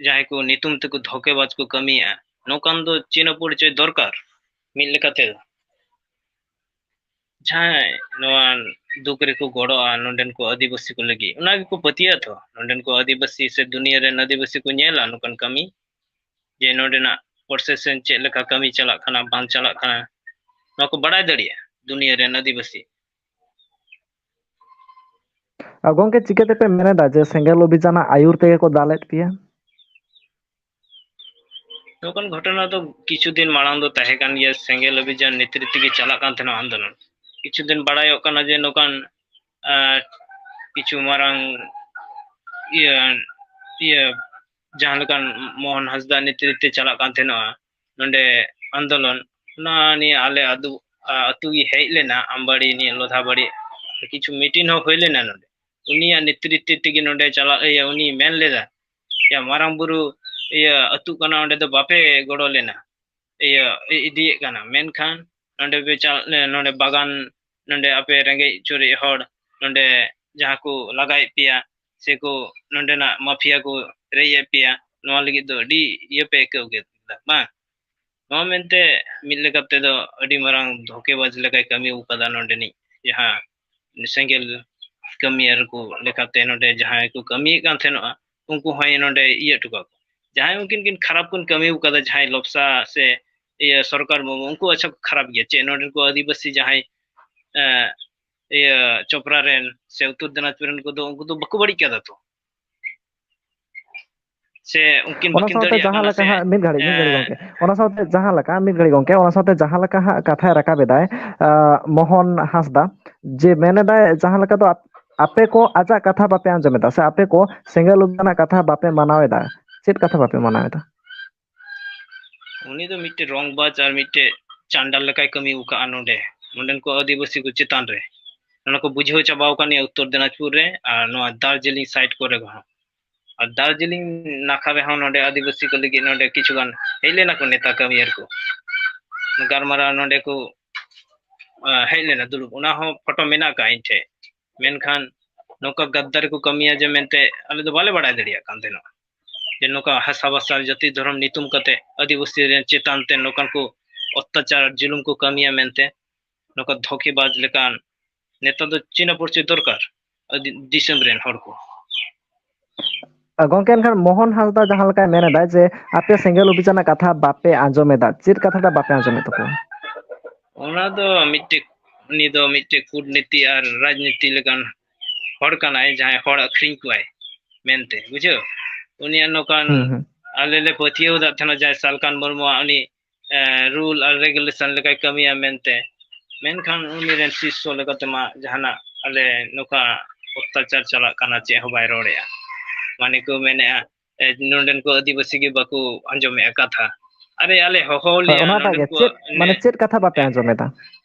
ᱡᱟᱦᱟᱸᱭ ᱠᱚ ᱧᱩᱛᱩᱢ ᱛᱮᱠᱚ ᱫᱷᱳᱠᱮᱵᱟᱡᱽ ᱠᱚ ᱠᱟᱹᱢᱤᱭᱮᱜᱼᱟ, ᱱᱚᱝᱠᱟᱱ ᱫᱚ ᱪᱤᱱᱦᱟᱹ ᱯᱚᱨᱤᱪᱚᱭ ᱫᱚᱨᱠᱟᱨ ᱢᱤᱫ ᱞᱮᱠᱟᱛᱮ᱾ ᱡᱟᱦᱟᱸᱭ ᱱᱚᱣᱟ ᱫᱩᱠ ᱨᱮᱠᱚ ᱜᱚᱲᱚᱜᱼᱟ ᱱᱚᱰᱮᱱ ᱠᱚ ᱟᱹᱫᱤᱵᱟᱹᱥᱤ ᱠᱚ ᱞᱟᱹᱜᱤᱫ, ᱚᱱᱟ ᱜᱮᱠᱚ ᱯᱟᱹᱛᱭᱟᱹᱜᱼᱟ ᱛᱚ᱾ ᱱᱚᱰᱮᱱ ᱠᱚ ᱟᱹᱫᱤᱵᱟᱹᱥᱤ ᱥᱮ ᱫᱩᱱᱤᱭᱟᱹ ᱨᱮᱱ ᱟᱹᱫᱤᱵᱟᱹᱥᱤ ᱠᱚ ᱧᱮᱞᱟ ᱱᱚᱝᱠᱟᱱ ᱠᱟᱹᱢᱤ, ᱡᱮ ᱱᱚᱰᱮᱱᱟᱜ ᱯᱨᱚᱥᱟᱥᱚᱱ ᱪᱮᱫ ᱞᱮᱠᱟ ᱠᱟᱹᱢᱤ ᱪᱟᱞᱟᱜ ᱠᱟᱱᱟ, ᱵᱟᱝ ᱪᱟᱞᱟᱜ ᱠᱟᱱᱟ, ᱱᱚᱣᱟ ᱠᱚ ᱵᱟᱲᱟᱭ ᱫᱟᱲᱮᱭᱟᱜᱼᱟ ᱫᱩᱱᱤᱭᱟᱹ ᱨᱮᱱ ᱟᱹᱫᱤᱵᱟᱹᱥᱤ᱾ ᱟᱨ ᱜᱚᱝᱠᱮ, ᱪᱤᱠᱟᱹ ᱛᱮᱯᱮ ᱢᱮᱱ ᱮᱫᱟ ᱡᱮ ᱥᱮᱸᱜᱮᱞ ᱚᱵᱷᱤᱡᱟᱱᱟᱜ ᱟᱹᱭᱩᱨ ᱛᱮᱜᱮ ᱠᱚ ᱫᱟᱞᱮᱫ ᱯᱮᱭᱟ? ᱱᱚᱝᱠᱟᱱ ᱜᱷᱚᱴᱚᱱᱟ ᱫᱚ ᱠᱤᱪᱷᱩ ᱫᱤᱱ ᱢᱟᱲᱟᱝ ᱫᱚ ᱛᱟᱦᱮᱸ ᱠᱟᱱ ᱜᱮᱭᱟ, ᱥᱮᱸᱜᱮᱞ ᱚᱵᱷᱤᱡᱟᱱ ᱱᱮᱛᱨᱤᱛ ᱛᱮᱜᱮ ᱪᱟᱞᱟᱜ ᱠᱟᱱ ᱛᱟᱦᱮᱱᱟ ᱟᱱᱫᱳᱞᱚᱱ᱾ ᱠᱤᱪᱷᱩ ᱫᱤᱱ ᱵᱟᱲᱟᱭᱚᱜ ᱠᱟᱱᱟ ᱡᱮ ᱱᱚᱝᱠᱟᱱ, ᱟᱨ ᱠᱤᱪᱷᱩ ᱢᱟᱨᱟᱝ ᱤᱭᱟᱹ, ᱤᱭᱟᱹ, ᱡᱟᱦᱟᱸ ᱞᱮᱠᱟᱱ ᱢᱳᱦᱚᱱ ᱦᱟᱸᱥᱫᱟ ᱱᱮᱛᱨᱤᱛ ᱛᱮ ᱪᱟᱞᱟᱜ ᱠᱟᱱ ᱛᱟᱦᱮᱱᱚᱜᱼᱟ ᱱᱚᱰᱮ ᱟᱱᱫᱳᱞᱚᱱ, ᱚᱱᱟ ᱱᱤᱭᱮ ᱟᱞᱮ ᱟᱫᱩ-, ᱟ-, ᱟᱹᱛᱩ ᱜᱮ ᱦᱮᱡ ᱞᱮᱱᱟ, ᱟᱢᱵᱟᱲᱤ ᱱᱤᱭᱮ ᱞᱚᱫᱷᱟᱵᱟᱲᱤ, ᱠᱤᱪᱷᱩ meeting ᱦᱚᱸ ᱦᱩᱭ ᱞᱮᱱᱟ ᱱᱚᱰᱮ᱾ ᱩᱱᱤᱭᱟᱜ ᱱᱮᱛᱨᱤᱛᱵ ᱛᱮᱜᱮ ᱱᱚᱰᱮ ᱪᱟᱞᱟᱜ, ᱤᱭᱟᱹ, ᱩᱱᱤ ᱢᱮᱱ ᱞᱮᱫᱟ, "ᱭᱟ, ᱢᱟᱨᱟᱝ ᱵᱩᱨᱩ, ᱤᱭᱟᱹ, ᱟᱹᱛᱩ ᱠᱟᱱᱟ, ᱚᱸᱰᱮ ᱫᱚ ᱵᱟᱯᱮ ᱜᱚᱲᱚ ᱞᱮᱱᱟ, ᱤᱭᱟᱹ, ᱤ-, ᱤᱫᱤᱭᱮᱫ ᱠᱟᱱᱟ, ᱢᱮᱱᱠᱷᱟᱱ ᱱᱚᱰᱮ ᱯᱮ ᱪᱟᱞ-, ᱱᱚᱰᱮ ᱵᱟᱜᱟᱱ, ᱱᱚᱰᱮ ᱟᱯᱮ ᱨᱮᱸᱜᱮᱡ ᱪᱚᱨᱮᱡ ᱦᱚᱲ, ᱱᱚᱰᱮ ᱡᱟᱦᱟᱸ ᱠᱚ ᱞᱟᱜᱟᱭᱮᱫ ᱯᱮᱭᱟ, ᱥᱮᱠᱚ ᱱᱚᱰᱮᱱᱟᱜ ᱢᱟᱯᱷᱤᱭᱟ ᱠᱚ ᱨᱮᱡ ᱮᱫ ᱯᱮᱭᱟ, ᱱᱚᱣᱟ ᱞᱟᱹᱜᱤᱫ ᱫᱚ ᱟᱹᱰᱤ ᱤᱭᱟᱹ ᱯᱮ ᱟᱹᱭᱠᱟᱹᱣ ᱠᱮᱫᱟ, ᱵᱟᱝ?" ᱱᱚᱣᱟ ᱢᱮᱱᱛᱮ ᱢᱤᱫ ᱞᱮᱠᱟ ᱛᱮᱫᱚ ᱟᱹᱰᱤ ᱢᱟᱨᱟᱝ ᱫᱷᱳᱠᱮᱵᱟᱡᱽ ᱞᱮᱠᱟᱭ ᱠᱟᱹᱢᱤ ᱟᱠᱟᱫᱟ ᱱᱚᱰᱮᱱᱤᱡ ᱡᱟᱦᱟᱸ ᱥᱮᱸᱜᱮᱞ ᱠᱟᱹᱢᱤᱭᱟᱹ ᱠᱚ ᱞᱮᱠᱟᱛᱮ ᱱᱚᱰᱮ ᱡᱟᱦᱟᱸᱭ ᱠᱚ ᱠᱟᱹᱢᱤᱭᱮᱫ ᱠᱟᱱ ᱛᱟᱦᱮᱱᱚᱜᱼᱟ, ᱩᱱᱠᱩ ᱦᱚᱸᱭ ᱱᱚᱰᱮ ᱤᱭᱟᱹ ᱦᱚᱴᱚ ᱠᱟᱠᱚ᱾ ᱡᱟᱦᱟᱸᱭ ᱩᱱᱠᱤᱱ ᱠᱤᱱ ᱠᱷᱟᱨᱟᱯ ᱠᱤᱱ ᱠᱟᱹᱢᱤ ᱟᱠᱟᱫᱟ, ᱡᱟᱦᱟᱸᱭ ᱞᱚᱯᱥᱟ ᱥᱮ ᱤᱭᱟᱹ ᱥᱚᱨᱠᱟᱨ ᱵᱟᱹᱵᱩ, ᱩᱱᱠᱩ ᱟᱪᱪᱷᱟ ᱠᱚ ᱠᱷᱟᱨᱟᱯ ᱜᱮᱭᱟ᱾ ᱪᱮᱫ ᱱᱚᱰᱮᱱ ᱠᱚ ᱟᱹᱫᱤᱵᱟᱹᱥᱤ ᱡᱟᱦᱟᱸᱭ, ᱮ, ᱤᱭᱟᱹ ᱪᱚᱯᱨᱟ ᱨᱮᱱ ᱥᱮ ᱩᱛᱛᱚᱨ ᱫᱤᱱᱟᱡᱽᱯᱩᱨ ᱨᱮᱱ ᱠᱚᱫᱚ ᱩᱱᱠᱩ ᱫᱚ ᱵᱟᱠᱚ ᱵᱟᱹᱲᱤᱡ ᱠᱟᱫᱟ ᱛᱚ? ᱥᱮ ᱩᱱᱠᱤᱱ ᱚᱱᱟ ᱵᱟᱹᱠᱤᱱ ᱥᱟᱶᱛᱮ ᱫᱟᱲᱮᱭᱟᱜ ᱡᱟᱦᱟᱸ ᱠᱟᱱᱟ ᱞᱮᱠᱟ ᱥᱮ, ᱦᱟᱸᱜ, ᱢᱤᱫ ᱜᱷᱟᱹᱲᱤᱡ, ᱢᱤᱫ ᱜᱷᱟᱹᱲᱤᱡ ᱮ, ᱜᱚᱝᱠᱮ, ᱚᱱᱟ ᱥᱟᱶᱛᱮ ᱡᱟᱦᱟᱸ ᱞᱮᱠᱟ, ᱢᱤᱫ ᱜᱷᱟᱹᱲᱤᱡ ᱜᱚᱝᱠᱮ, ᱚᱱᱟ ᱥᱟᱶᱛᱮ ᱡᱟᱦᱟᱸ ᱞᱮᱠᱟ ᱦᱟᱸᱜ ᱠᱟᱛᱷᱟᱭ ᱨᱟᱠᱟᱵ ᱮᱫᱟᱭ, ᱟ, ᱢᱳᱦᱚᱱ ᱦᱟᱸᱥᱫᱟ, ᱡᱮ ᱢᱮᱱ ᱮᱫᱟᱭ ᱡᱟᱦᱟᱸ ᱞᱮᱠᱟ ᱫᱚ ᱟᱯ-, ᱟᱯᱮ ᱠᱚ ᱟᱡᱟᱜ ᱠᱟᱛᱷᱟ ᱵᱟᱯᱮ ᱟᱸᱡᱚᱢ ᱮᱫᱟ ᱥᱮ ᱟᱯᱮ ᱠᱚ ᱥᱮᱸᱜᱮᱞ ᱚᱵᱷᱤᱡᱟᱱᱟᱜ ᱠᱟᱛᱷᱟ ᱵᱟᱯᱮ ᱢᱟᱱᱟᱣ ᱮᱫᱟ, ᱪᱮᱫ ᱠᱟᱛᱷᱟ ᱵᱟᱯᱮ ᱢᱟᱱᱟᱣ ᱮᱫᱟ? ᱩᱱᱤ ᱫᱚ ᱢᱤᱫᱴᱮᱡ ᱨᱚᱝᱵᱟᱡᱽ ᱟᱨ ᱢᱤᱫᱴᱮᱡ ᱪᱟᱱᱰᱟᱞ ᱞᱮᱠᱟᱭ ᱠᱟᱹᱢᱤ ᱟᱠᱟᱫᱼᱟ ᱱᱚᱰᱮ, ᱱᱚᱰᱮᱱ ᱠᱚ ᱟᱹᱫᱤᱵᱟᱹᱥᱤ ᱠᱚ ᱪᱮᱛᱟᱱ ᱨᱮ᱾ ᱚᱱᱟ ᱠᱚ ᱵᱩᱡᱷᱟᱹᱣ ᱪᱟᱵᱟᱣ ᱟᱠᱟᱫ ᱱᱤᱭᱟᱹ ᱩᱛᱛᱚᱨ ᱫᱤᱱᱟᱡᱽᱯᱩᱨ ᱨᱮ ᱟᱨ ᱱᱚᱣᱟ ᱫᱟᱨᱡᱤᱞᱤᱝ side ᱠᱚᱨᱮ ᱦᱚᱸ᱾ ᱟᱨ ᱫᱟᱨᱡᱤᱞᱤᱝ ᱱᱟᱠᱷᱟ ᱨᱮᱦᱚᱸ ᱱᱚᱰᱮ ᱟᱹᱫᱤᱵᱟᱹᱥᱤ ᱠᱚ ᱞᱟᱹᱜᱤᱫ ᱱᱚᱰᱮ ᱠᱤᱪᱷᱩ ᱜᱟᱱ ᱦᱮᱡ ᱞᱮᱱᱟ ᱠᱚ ᱱᱮᱛᱟ ᱠᱟᱹᱢᱤᱭᱟᱹ ᱠᱚ᱾ ᱜᱟᱞᱢᱟᱨᱟᱣ ᱱᱚᱰᱮ ᱠᱚ, ᱟ, ᱦᱮᱡ ᱞᱮᱱᱟ ᱫᱩᱲᱩᱵ, ᱚᱱᱟ ᱦᱚᱸ ᱯᱷᱳᱴᱳ ᱢᱮᱱᱟᱜ ᱟᱠᱟᱫ ᱤᱧ ᱴᱷᱮᱡ᱾ ᱢᱮᱱᱠᱷᱟᱱ ᱱᱚᱝᱠᱟ ᱜᱟᱫᱫᱟᱨᱤ ᱠᱚ ᱠᱟᱹᱢᱤᱭᱟ ᱡᱮ ᱢᱮᱱᱛᱮ ᱟᱞᱮ ᱫᱚ ᱵᱟᱞᱮ ᱵᱟᱲᱟᱭ ᱫᱟᱲᱮᱭᱟᱜ ᱠᱟᱱ ᱛᱟᱦᱮᱱᱟ᱾ ᱡᱮ ᱱᱚᱝᱠᱟ ᱦᱟᱥᱟ ᱵᱷᱟᱥᱟ ᱡᱟᱹᱛᱤ ᱫᱷᱚᱨᱚᱢ ᱧᱩᱛᱩᱢ ᱠᱟᱛᱮ ᱟᱹᱫᱤᱵᱟᱹᱥᱤ ᱨᱮᱱ ᱪᱮᱛᱟᱱ ᱛᱮ ᱱᱚᱝᱠᱟᱱ ᱠᱚ ᱚᱛᱛᱟᱪᱟᱨ ᱡᱩᱞᱩᱢ ᱠᱚ ᱠᱟᱹᱢᱤᱭᱟ ᱢᱮᱱᱛᱮ ᱱᱚᱝᱠᱟ ᱫᱷᱳᱠᱮᱵᱟᱡᱽ ᱞᱮᱠᱟᱱ ᱱᱮᱛᱟ ᱫᱚ ᱪᱤᱱᱦᱟᱹ ᱯᱚᱨᱤᱪᱚᱭ ᱫᱚᱨᱠᱟᱨ ᱟᱹᱫᱤ-, ᱫᱤᱥᱚᱢ ᱨᱮᱱ ᱦᱚᱲ ᱠᱚ᱾ ᱟ, ᱜᱚᱝᱠᱮ, ᱮᱱᱠᱷᱟᱱ ᱢᱳᱦᱚᱱ ᱦᱟᱸᱥᱫᱟ ᱡᱟᱦᱟᱸ ᱞᱮᱠᱟᱭ ᱢᱮᱱ ᱮᱫᱟ ᱡᱮ ᱟᱯᱮ ᱥᱮᱸᱜᱮᱞ ᱚᱵᱷᱤᱡᱟᱱᱟᱜ ᱠᱟᱛᱷᱟ ᱵᱟᱯᱮ ᱟᱸᱡᱚᱢ ᱮᱫᱟ, ᱪᱮᱫ ᱠᱟᱛᱷᱟ ᱫᱚ ᱵᱟᱯᱮ ᱟᱸᱡᱚᱢᱮᱫ ᱛᱟᱠᱚᱣᱟ? ᱚᱱᱟ ᱫᱚ ᱢᱤᱫᱴᱮᱡ, ᱩᱱᱤ ᱫᱚ ᱢᱤᱫᱴᱮᱡ ᱠᱩᱴᱱᱤᱛᱤ ᱟᱨ ᱨᱟᱡᱽᱱᱤᱛᱤ ᱞᱮᱠᱟᱱ ᱦᱚᱲ ᱠᱟᱱᱟᱭ, ᱡᱟᱦᱟᱸᱭ ᱦᱚᱲ ᱟᱹᱠᱷᱨᱤᱧ ᱠᱚᱣᱟᱭ ᱢᱮᱱᱛᱮ, ᱵᱩᱡᱷᱟᱹᱣ? ᱩᱱᱤᱭᱟᱜ ᱱᱚᱝᱠᱟᱱ, ᱦᱩᱸ, ᱦᱩᱸ᱾ ᱟᱞᱮ ᱞᱮ ᱯᱟᱹᱛᱭᱟᱹᱣ ᱫᱟᱜ ᱛᱟᱦᱮᱱᱟ ᱡᱟᱦᱟᱸᱭ ᱥᱟᱞᱠᱷᱟᱱ ᱢᱩᱨᱢᱩᱣᱟᱜ ᱩᱱᱤ, ᱮ, rule ᱟᱨ regulation ᱞᱮᱠᱟᱭ ᱠᱟᱹᱢᱤᱭᱟ ᱢᱮᱱᱛᱮ᱾ ᱢᱮᱱᱠᱷᱟᱱ ᱩᱱᱤ ᱨᱮᱱ ᱥᱤᱥᱥᱚ ᱞᱮᱠᱟᱛᱮ ᱢᱟ ᱡᱟᱦᱟᱱᱟᱜ ᱟᱞᱮ ᱱᱚᱝᱠᱟ ᱚᱛᱛᱟᱪᱟᱨ ᱪᱟᱞᱟᱜ ᱠᱟᱱᱟ, ᱪᱮᱫ ᱦᱚᱸ ᱵᱟᱭ ᱨᱚᱲᱮᱜᱼᱟ᱾ ᱢᱟᱱᱮ ᱠᱚ ᱢᱮᱱᱮᱜᱼᱟ, ᱮ, ᱱᱚᱰᱮᱱ ᱠᱚ ᱟᱹᱫᱤᱵᱟᱹᱥᱤ ᱜᱮ ᱵᱟᱠᱚ ᱟᱸᱡᱚᱢᱮᱜᱼᱟ ᱠᱟᱛᱷᱟ᱾ ᱟᱨᱮ, ᱟᱞᱮ ᱦᱚᱦᱚ ᱦᱳᱭ, ᱞᱮᱭᱟ, ᱚᱱᱟᱴᱟᱜ ᱱᱚᱰᱮᱱ ᱜᱮ, ᱠᱚ ᱪᱮᱫ, ᱢᱟᱱᱮ ᱱᱮ-, ᱪᱮᱫ ᱠᱟᱛᱷᱟ ᱵᱟᱯᱮ ᱦᱮᱸ᱾ ᱟᱸᱡᱚᱢᱮᱫᱟ?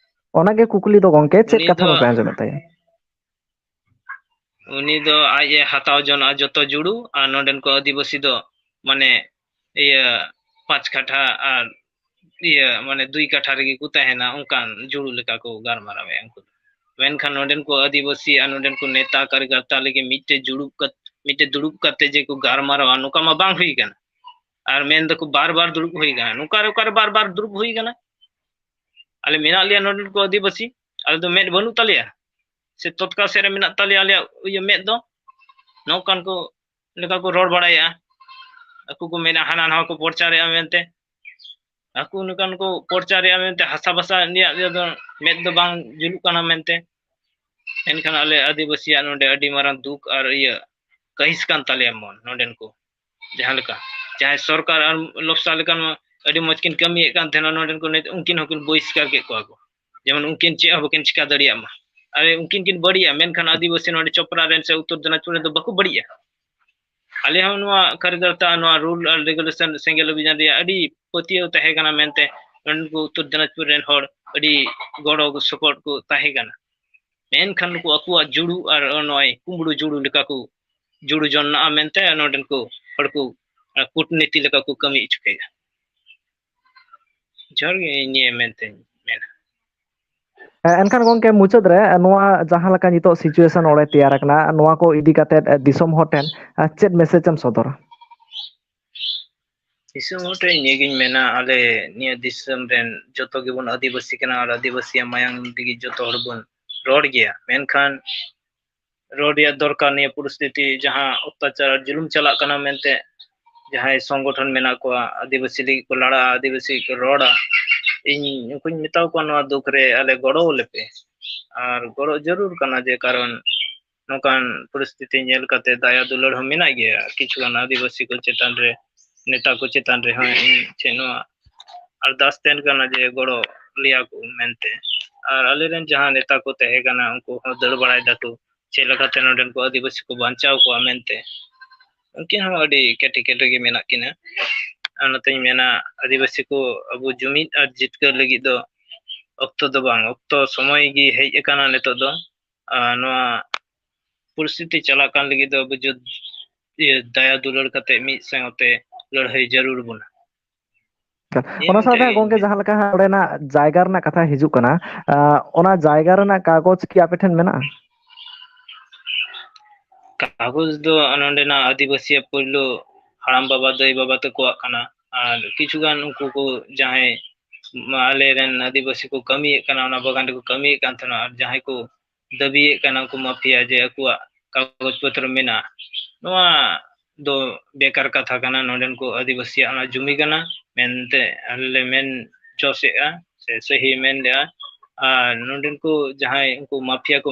ᱚᱱᱟᱜᱮ ᱠᱩᱠᱞᱤ ᱫᱚ ᱜᱚᱝᱠᱮ, ᱪᱮᱫ ᱩᱱᱤ ᱠᱟᱛᱷᱟ ᱫᱚ, ᱵᱟᱯᱮ ᱟᱸᱡᱚᱢᱮᱫ ᱛᱟᱭᱟ? ᱩᱱᱤ ᱫᱚ ᱟᱡ ᱮ ᱦᱟᱛᱟᱣ ᱡᱚᱱᱚᱜᱼᱟ ᱡᱚᱛᱚ ᱡᱩᱲᱩ, ᱟᱨ ᱱᱚᱰᱮᱱ ᱠᱚ ᱟᱹᱫᱤᱵᱟᱹᱥᱤ ᱫᱚ, ᱢᱟᱱᱮ, ᱤᱭᱟᱹ, ᱯᱟᱸᱪ ᱠᱟᱴᱷᱟ ᱟᱨ, ᱤᱭᱟᱹ, ᱢᱟᱱᱮ, ᱫᱩᱭ ᱠᱟᱴᱷᱟ ᱨᱮᱜᱮ ᱠᱚ ᱛᱟᱦᱮᱱᱟ, ᱚᱱᱠᱟᱱ ᱡᱩᱲᱩ ᱞᱮᱠᱟ ᱠᱚ ᱜᱟᱞᱢᱟᱨᱟᱣᱮᱫᱼᱟ ᱩᱱᱠᱩ ᱫᱚ᱾ ᱢᱮᱱᱠᱷᱟᱱ ᱱᱚᱰᱮᱱ ᱠᱚ ᱟᱹᱫᱤᱵᱟᱹᱥᱤ ᱟᱨ ᱱᱚᱰᱮᱱ ᱠᱚ ᱱᱮᱛᱟ ᱠᱟᱨᱭᱚᱠᱚᱨᱛᱟ ᱞᱟᱹᱜᱤᱫ ᱢᱤᱫᱴᱮᱡ ᱡᱩᱲᱩᱵ ᱠᱟᱛ-, ᱢᱤᱫᱴᱮᱡ ᱫᱩᱲᱩᱵ ᱠᱟᱛᱮ ᱡᱮ ᱠᱚ ᱜᱟᱞᱢᱟᱨᱟᱣᱟ, ᱱᱚᱝᱠᱟ ᱢᱟ ᱵᱟᱝ ᱦᱩᱭ ᱠᱟᱱᱟ᱾ ᱟᱨ ᱢᱮᱱ ᱫᱚᱠᱚ ᱵᱟᱨ ᱵᱟᱨ ᱫᱩᱲᱩᱵ ᱦᱩᱭ ᱠᱟᱱᱟ᱾ ᱱᱚᱝᱠᱟ ᱨᱮ ᱚᱠᱟᱨᱮ ᱵᱟᱨ ᱵᱟᱨ ᱫᱩᱲᱩᱵ ᱦᱩᱭ ᱠᱟᱱᱟ? ᱟᱞᱮ ᱢᱮᱱᱟᱜ ᱞᱮᱭᱟ ᱱᱚᱰᱮᱱ ᱠᱚ ᱟᱹᱫᱤᱵᱟᱹᱥᱤ, ᱟᱞᱮ ᱫᱚ ᱢᱮᱫ ᱵᱟᱹᱱᱩᱜ ᱛᱟᱞᱮᱭᱟ, ᱥᱮ ᱛᱚᱛᱠᱟ ᱥᱮᱫ ᱨᱮ ᱢᱮᱱᱟᱜ ᱛᱟᱞᱮᱭᱟ ᱟᱞᱮᱭᱟᱜ ᱤᱭᱟᱹ ᱢᱮᱫ ᱫᱚ? ᱱᱚᱝᱠᱟᱱ ᱠᱚ ᱞᱮᱠᱟ ᱠᱚ ᱨᱚᱲ ᱵᱟᱲᱟᱭᱮᱜᱼᱟ᱾ ᱟᱠᱚ ᱠᱚ ᱢᱮᱱᱟ ᱦᱟᱱᱟ ᱱᱟᱣᱟ ᱠᱚ ᱯᱨᱚᱪᱟᱨᱮᱜᱼᱟ ᱢᱮᱱᱛᱮ᱾ ᱟᱠᱚ ᱱᱚᱝᱠᱟᱱ ᱠᱚ ᱯᱨᱚᱪᱟᱨᱮᱜᱼᱟ ᱢᱮᱱᱛᱮ ᱦᱟᱥᱟ ᱵᱷᱟᱥᱟ ᱨᱮᱭᱟᱜ ᱤᱭᱟᱹ ᱫᱚ ᱢᱮᱫ ᱫᱚ ᱵᱟᱝ ᱡᱩᱞᱩᱜ ᱠᱟᱱᱟ ᱢᱮᱱᱛᱮ᱾ ᱮᱱᱠᱷᱟᱱ ᱟᱞᱮ ᱟᱹᱫᱤᱵᱟᱹᱥᱤᱭᱟᱜ ᱱᱚᱰᱮ ᱟᱹᱰᱤ ᱢᱟᱨᱟᱝ ᱫᱩᱠ ᱟᱨ ᱤᱭᱟᱹ ᱠᱟᱹᱦᱤᱥ ᱠᱟᱱ ᱛᱟᱞᱮᱭᱟ ᱢᱚᱱ ᱱᱚᱰᱮᱱ ᱠᱚ᱾ ᱡᱟᱦᱟᱸ ᱞᱮᱠᱟ ᱡᱟᱦᱟᱸᱭ ᱥᱚᱨᱠᱟᱨ ᱟᱨ ᱞᱚᱯᱥᱟ ᱞᱮᱠᱟᱱ ᱢᱟ ᱟᱹᱰᱤ ᱢᱚᱡᱽ ᱠᱤᱱ ᱠᱟᱹᱢᱤᱭᱮᱫ ᱠᱟᱱ ᱛᱟᱦᱮᱱᱟ, ᱱᱚᱰᱮᱱ ᱠᱚ ᱱᱤᱛ ᱩᱱᱠᱤᱱ ᱦᱚᱸᱠᱤᱱ ᱵᱚᱦᱤᱥᱠᱟᱨ ᱠᱮᱫ ᱠᱚᱣᱟ ᱠᱚ᱾ ᱡᱮᱢᱚᱱ ᱩᱱᱠᱤᱱ ᱪᱮᱫ ᱦᱚᱸ ᱵᱟᱹᱠᱤᱱ ᱪᱤᱠᱟ ᱫᱟᱲᱮᱭᱟᱜ ᱢᱟ᱾ ᱟᱨ ᱩᱱᱠᱤᱱ ᱠᱤᱱ ᱵᱟᱹᱲᱤᱡᱼᱟ, ᱢᱮᱱᱠᱷᱟᱱ ᱟᱹᱫᱤᱵᱟᱹᱥᱤ ᱱᱚᱰᱮ ᱪᱚᱯᱨᱟ ᱨᱮᱱ ᱥᱮ ᱩᱛᱛᱚᱨ ᱫᱤᱱᱟᱡᱽᱯᱩᱨ ᱨᱮᱱ ᱫᱚ ᱵᱟᱠᱚ ᱵᱟᱹᱲᱤᱡᱼᱟ᱾ ᱟᱞᱮ ᱦᱚᱸ ᱱᱚᱣᱟ ᱠᱟᱨᱭᱚᱠᱚᱨᱛᱟ, ᱱᱚᱣᱟ rule ᱟᱨ regulation ᱥᱮᱸᱜᱮᱞ ᱚᱵᱷᱤᱡᱟᱱ ᱨᱮᱭᱟᱜ ᱟᱹᱰᱤ ᱯᱟᱹᱛᱭᱟᱹᱣ ᱛᱟᱦᱮᱸ ᱠᱟᱱᱟ ᱢᱮᱱᱛᱮ ᱱᱚᱰᱮᱱ ᱠᱚ ᱩᱛᱛᱚᱨ ᱫᱤᱱᱟᱡᱽᱯᱩᱨ ᱨᱮᱱ ᱦᱚᱲ ᱟᱹᱰᱤ ᱜᱚᱲᱚ ᱥᱚᱯᱚᱦᱚᱫ ᱠᱚ ᱛᱟᱦᱮᱸ ᱠᱟᱱᱟ᱾ ᱢᱮᱱᱠᱷᱟᱱ ᱱᱩᱠᱩ ᱟᱠᱚᱣᱟᱜ ᱡᱩᱲᱩ ᱟᱨ ᱱᱚᱜᱼᱚᱭ ᱠᱩᱢᱵᱽᱲᱩ ᱡᱩᱲᱩ ᱞᱮᱠᱟ ᱠᱚ ᱡᱩᱲᱩ ᱡᱚᱱᱟᱜᱼᱟ ᱢᱮᱱᱛᱮ ᱱᱚᱰᱮᱱ ᱠᱚ ᱦᱚᱲ ᱠᱚ, ᱟᱨ, ᱠᱩᱴᱱᱤᱛᱤ ᱞᱮᱠᱟ ᱠᱚ ᱠᱟᱹᱢᱤ ᱦᱚᱪᱚ ᱠᱮᱫᱟ᱾ ᱡᱚᱦᱟᱨ ᱜᱮ, ᱱᱤᱭᱟᱹ ᱢᱮᱱᱛᱮᱧ ᱢᱮᱱᱟ᱾ ᱮ, ᱮᱱᱠᱷᱟᱱ ᱜᱚᱝᱠᱮ, ᱢᱩᱪᱟᱹᱫ ᱨᱮ, ᱮ, ᱱᱚᱣᱟ ᱡᱟᱦᱟᱸ ᱞᱮᱠᱟ ᱱᱤᱛᱚᱜ situation ᱚᱸᱰᱮ ᱛᱮᱭᱟᱨ ᱟᱠᱟᱱᱟ, ᱱᱚᱣᱟ ᱠᱚ ᱤᱫᱤ ᱠᱟᱛᱮᱫ, ᱮ, ᱫᱤᱥᱚᱢ ᱦᱚᱲ ᱴᱷᱮᱱ, ᱮ, ᱪᱮᱫ message ᱮᱢ ᱥᱚᱫᱚᱨᱟ? ᱫᱤᱥᱚᱢ ᱦᱚᱲ ᱴᱷᱮᱱ ᱱᱤᱭᱟᱹᱜᱤᱧ ᱢᱮᱱᱟ, ᱟᱞᱮ ᱱᱤᱭᱟᱹ ᱫᱤᱥᱚᱢ ᱨᱮᱱ ᱡᱚᱛᱚ ᱜᱮᱵᱚᱱ ᱟᱹᱫᱤᱵᱟᱹᱥᱤ ᱠᱟᱱᱟ ᱟᱨ ᱟᱹᱫᱤᱵᱟᱹᱥᱤᱭᱟᱜ ᱢᱟᱭᱟᱝ ᱞᱟᱹᱜᱤᱫ ᱡᱚᱛᱚ ᱦᱚᱲ ᱵᱚᱱ ᱨᱚᱲ ᱜᱮᱭᱟ, ᱢᱮᱱᱠᱷᱟᱱ ᱨᱚᱲ ᱨᱮᱭᱟᱜ ᱫᱚᱨᱠᱟᱨ ᱱᱤᱭᱟᱹ ᱯᱚᱨᱤᱥᱛᱷᱤᱛᱤ, ᱡᱟᱦᱟᱸ ᱚᱛᱛᱟᱪᱟᱨ ᱟᱨ ᱡᱩᱞᱩᱢ ᱪᱟᱞᱟᱜ ᱠᱟᱱᱟ ᱢᱮᱱᱛᱮ ᱡᱟᱦᱟᱸᱭ ᱥᱚᱝᱜᱚᱴᱷᱚᱱ ᱢᱮᱱᱟᱜ ᱠᱚᱣᱟ, ᱟᱹᱫᱤᱵᱟᱹᱥᱤ ᱞᱟᱹᱜᱤᱫ ᱠᱚ ᱞᱟᱲᱟᱜᱼᱟ, ᱟᱹᱫᱤᱵᱟᱹᱥᱤ ᱞᱟᱹᱜᱤᱫ ᱠᱚ ᱨᱚᱲᱟ, ᱤᱧ ᱩᱱᱠᱩᱧ ᱢᱮᱛᱟ ᱠᱚᱣᱟ, ᱱᱚᱣᱟ ᱫᱩᱠ ᱨᱮ ᱟᱞᱮ ᱜᱚᱲᱚ ᱟᱞᱮ ᱯᱮ᱾ ᱟᱨ ᱜᱚᱲᱚ ᱡᱟᱹᱨᱩᱲ ᱠᱟᱱᱟ, ᱡᱮ ᱠᱟᱨᱚᱱ ᱱᱚᱝᱠᱟᱱ ᱯᱚᱨᱤᱥᱛᱷᱤᱛᱤ ᱧᱮᱞ ᱠᱟᱛᱮ ᱫᱟᱭᱟ ᱫᱩᱞᱟᱹᱲ ᱦᱚᱸ ᱢᱮᱱᱟᱜ ᱜᱮᱭᱟ ᱠᱤᱪᱷᱩ ᱜᱟᱱ ᱟᱹᱫᱤᱵᱟᱹᱥᱤ ᱠᱚ ᱪᱮᱛᱟᱱ ᱨᱮ᱾ ᱱᱮᱛᱟ ᱠᱚ ᱪᱮᱛᱟᱱ ᱨᱮᱦᱚᱸ ᱤᱧ ᱴᱷᱮᱱ ᱱᱚᱣᱟ ᱟᱨᱫᱟᱥ ᱛᱟᱦᱮᱱ ᱠᱟᱱᱟ ᱡᱮ ᱜᱚᱲᱚ ᱞᱮᱭᱟ ᱠᱚ ᱢᱮᱱᱛᱮ᱾ ᱟᱨ ᱟᱞᱮᱨᱮᱱ ᱡᱟᱦᱟᱸ ᱱᱮᱛᱟ ᱠᱚ ᱛᱟᱦᱮᱸ ᱠᱟᱱᱟ, ᱩᱱᱠᱩ ᱦᱚᱸ ᱫᱟᱹᱲ ᱵᱟᱲᱟᱭ ᱫᱟᱠᱚ, ᱪᱮᱫ ᱞᱮᱠᱟᱛᱮ ᱱᱚᱰᱮᱱ ᱠᱚ ᱟᱹᱫᱤᱵᱟᱹᱥᱤ ᱠᱚ ᱵᱟᱧᱪᱟᱣ ᱠᱚᱣᱟ ᱢᱮᱱᱛᱮ᱾ ᱩᱱᱠᱤᱱ ᱦᱚᱸ ᱟᱹᱰᱤ ᱠᱮᱴᱮᱡ ᱠᱮᱴᱮᱡ ᱜᱮ ᱢᱮᱱᱟᱜ ᱠᱤᱱᱟ᱾ ᱟᱨ ᱚᱱᱟᱛᱮᱧ ᱢᱮᱱᱟ, ᱟᱹᱫᱤᱵᱟᱹᱥᱤ ᱠᱚ ᱟᱵᱚ ᱡᱩᱢᱤᱫ ᱟᱨ ᱡᱤᱛᱠᱟᱹᱨ ᱞᱟᱹᱜᱤᱫ ᱫᱚ ᱚᱠᱛᱚ ᱫᱚ ᱵᱟᱝ, ᱚᱠᱛᱚ ᱥᱚᱢᱚᱭ ᱜᱮ ᱦᱮᱡ ᱟᱠᱟᱱᱟ ᱱᱤᱛᱚᱜ ᱫᱚ᱾ ᱟᱨ ᱱᱚᱣᱟ ᱯᱚᱨᱤᱥᱛᱷᱤᱛᱤ ᱪᱟᱞᱟᱜ ᱠᱟᱱ ᱞᱟᱹᱜᱤᱫ ᱫᱚ ᱟᱵᱚ ᱡᱩᱫ-, ᱤᱭᱟᱹ, ᱫᱟᱭᱟ ᱫᱩᱞᱟᱹᱲ ᱠᱟᱛᱮ ᱢᱤᱫ ᱥᱟᱶᱛᱮ ᱞᱟᱹᱲᱦᱟᱹᱭ ᱡᱟᱹᱨᱩᱲ ᱵᱚᱱᱟ᱾ ᱚᱱᱟ ᱤᱧ ᱥᱟᱶᱛᱮ ᱴᱷᱮᱡ ᱜᱚᱝᱠᱮ, ᱤᱧ ᱡᱟᱦᱟᱸ ᱞᱮᱠᱟ ᱦᱟᱸᱜ ᱚᱸᱰᱮᱱᱟᱜ ᱡᱟᱭᱜᱟ ᱨᱮᱱᱟᱜ ᱠᱟᱛᱷᱟ ᱦᱤᱡᱩᱜ ᱠᱟᱱᱟ, ᱟᱸ, ᱚᱱᱟ ᱡᱟᱭᱜᱟ ᱨᱮᱱᱟᱜ ᱠᱟᱜᱚᱡᱽ ᱠᱤ ᱟᱯᱮ ᱴᱷᱮᱱ ᱢᱮᱱᱟᱜᱼᱟ? ᱠᱟᱜᱚᱡᱽ ᱫᱚ ᱱᱚᱸᱰᱮᱱᱟᱜ ᱟᱹᱫᱤᱵᱟᱹᱥᱤᱭᱟᱜ ᱯᱳᱭᱞᱳ ᱦᱟᱲᱟᱢ ᱵᱟᱵᱟ, ᱫᱟᱹᱭ ᱵᱟᱵᱟ ᱛᱟᱠᱚᱣᱟᱜ ᱠᱟᱱᱟ᱾ ᱟᱨ ᱠᱤᱪᱷᱩ ᱜᱟᱱ ᱩᱱᱠᱩ ᱠᱚ ᱡᱟᱦᱟᱸᱭ ᱢᱟ ᱟᱞᱮ ᱨᱮᱱ ᱟᱹᱫᱤᱵᱟᱹᱥᱤ ᱠᱚ ᱠᱟᱹᱢᱤᱭᱮᱫ ᱠᱟᱱᱟ, ᱚᱱᱟ ᱵᱟᱜᱟᱱ ᱨᱮᱠᱚ ᱠᱟᱹᱢᱤᱭᱮᱫ ᱠᱟᱱ ᱛᱟᱦᱮᱱᱟ᱾ ᱟᱨ ᱡᱟᱦᱟᱸᱭ ᱠᱚ ᱫᱟᱹᱵᱤᱭᱮᱫ ᱠᱟᱱᱟ, ᱩᱱᱠᱩ ᱢᱟᱯᱷᱤᱭᱟ, ᱡᱮ ᱟᱠᱚᱣᱟᱜ ᱠᱟᱜᱚᱡᱽ ᱯᱚᱛᱨᱚ ᱢᱮᱱᱟᱜᱼᱟ, ᱱᱚᱣᱟ ᱫᱚ ᱵᱮᱠᱟᱨ ᱠᱟᱛᱷᱟ ᱠᱟᱱᱟ᱾ ᱱᱚᱸᱰᱮᱱ ᱠᱚ ᱟᱹᱫᱤᱵᱟᱹᱥᱤᱭᱟᱜ ᱚᱱᱟ ᱡᱩᱢᱤ ᱠᱟᱱᱟ ᱢᱮᱱᱛᱮ ᱟᱞᱮ ᱞᱮ ᱢᱮᱱ ᱡᱚᱥᱮᱜᱼᱟ ᱥᱮ ᱥᱟᱹᱦᱤ ᱢᱮᱱ ᱞᱮᱜᱼᱟ᱾ ᱟᱨ ᱱᱚᱸᱰᱮᱱ ᱠᱚ ᱡᱟᱦᱟᱸᱭ ᱩᱱᱠᱩ ᱢᱟᱯᱷᱤᱭᱟ ᱠᱚ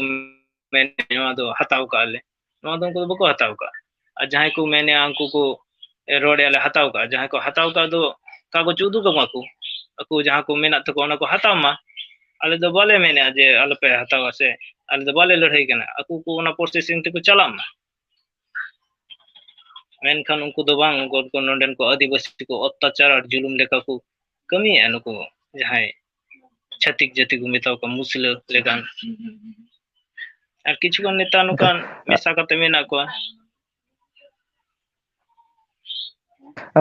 ᱢᱮᱱᱮᱫ, ᱱᱚᱣᱟ ᱫᱚ ᱦᱟᱛᱟᱣ ᱠᱟᱜᱼᱟ ᱞᱮ, ᱱᱚᱣᱟ ᱫᱚ ᱩᱱᱠᱩ ᱫᱚ ᱵᱟᱠᱚ ᱦᱟᱛᱟᱣ ᱠᱟᱜᱼᱟ᱾ ᱟᱨ ᱡᱟᱦᱟᱸᱭ ᱠᱚ ᱢᱮᱱᱮᱜᱼᱟ, ᱩᱱᱠᱩ ᱠᱚ ᱨᱚᱲᱮᱜᱼᱟ ᱞᱮ ᱦᱟᱛᱟᱣ ᱠᱟᱜᱼᱟ, ᱡᱟᱦᱟᱸᱭ ᱠᱚ ᱦᱟᱛᱟᱣ ᱠᱟᱜ ᱫᱚ ᱠᱟᱜᱚᱡᱽ ᱩᱫᱩᱜ ᱟᱠᱚ ᱢᱟᱠᱚ, ᱟᱠᱚ ᱡᱟᱦᱟᱸ ᱠᱚ ᱢᱮᱱᱟᱜ ᱛᱟᱠᱚᱣᱟ ᱚᱱᱟ ᱠᱚ ᱦᱟᱛᱟᱣ ᱢᱟ᱾ ᱟᱞᱮ ᱫᱚ ᱵᱟᱞᱮ ᱢᱮᱱᱮᱜᱼᱟ ᱡᱮ ᱟᱞᱚᱯᱮ ᱦᱟᱛᱟᱣᱟ ᱥᱮ ᱟᱞᱮ ᱫᱚ ᱵᱟᱞᱮ ᱞᱟᱹᱲᱦᱟᱹᱭ ᱠᱟᱱᱟ, ᱟᱠᱚ ᱠᱚ ᱚᱱᱟ ᱯᱨᱚᱥᱮᱥᱤᱝ ᱛᱮᱠᱚ ᱪᱟᱞᱟᱜ ᱢᱟ᱾ ᱢᱮᱱᱠᱷᱟᱱ ᱩᱱᱠᱩ ᱫᱚ ᱵᱟᱝ, ᱩᱱᱠᱩ ᱱᱚᱰᱮᱱ ᱠᱚ ᱟᱹᱫᱤᱵᱟᱹᱥᱤ ᱠᱚ ᱚᱛᱛᱟᱪᱟᱨ ᱟᱨ ᱡᱩᱞᱩᱢ ᱞᱮᱠᱟ ᱠᱚ ᱠᱟᱹᱢᱤᱭᱮᱜᱼᱟ, ᱱᱩᱠᱩ ᱡᱟᱦᱟᱸᱭ ᱪᱷᱟᱹᱛᱤᱠ ᱡᱟᱹᱛᱤ ᱠᱚ ᱢᱮᱛᱟ ᱠᱚᱣᱟ, ᱢᱩᱥᱞᱟᱹ ᱞᱮᱠᱟᱱ᱾ ᱟᱨ ᱠᱤᱪᱷᱩ ᱜᱟᱱ ᱱᱮᱛᱟ ᱱᱚᱝᱠᱟᱱ ᱢᱮᱥᱟ ᱠᱟᱛᱮ ᱢᱮᱱᱟᱜ ᱠᱚᱣᱟ᱾